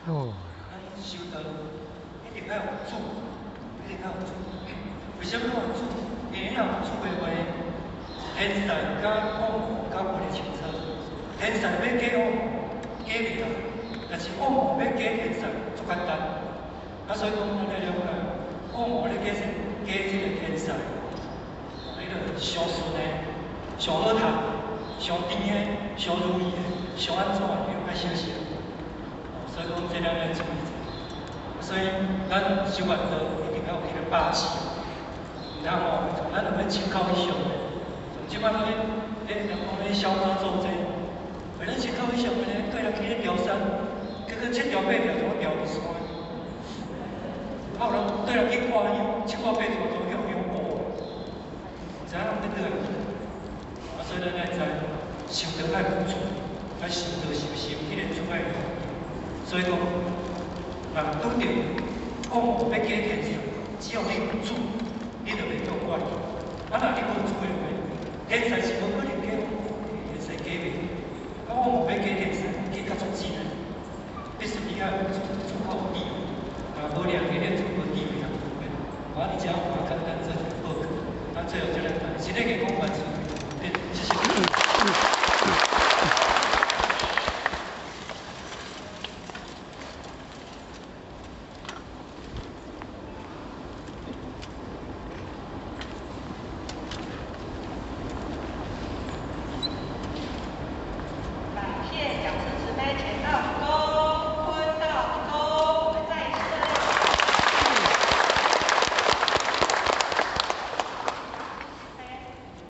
哦。咱修道一定愛有主，一定愛有主。為啥物講有主？因為若有主的話，天使佮惡魔較分會清楚。天使欲假惡魔，假袂來；但是惡魔欲假天使，足簡單。啊，所以講咱愛了解，惡魔咧假啥？假這个天使，彼个上順的、上好讀、上甜的、上如意的、上按怎的，你攏愛小心。所以講，這咱愛注意者。所以咱修完道一定要有彼个霸氣，毋通吼，咱若欲親口去相的，像這擺咧，咧人講咧小媽做這，為咱親口去相的咧，叫人去咧調山，結果七條八條全部調佇山。啊，有人對人去看香，七掛八條都叫香膏，毋知影人欲佗來去。啊，所以咱愛知，修道愛有主，愛修道修心，彼个主愛有。所以講，人拄著惡魔欲假天使，只要你有主，你就袂做怪。啊，若你無主的話，天使是無可能假惡魔，天使假袂。啊，惡魔欲假天使，假較足真的。必須你愛有主，主較有智慧。若無掠彼個主無智慧人，我佇遮我簡單做一個報告。咱最後這個，新的講法。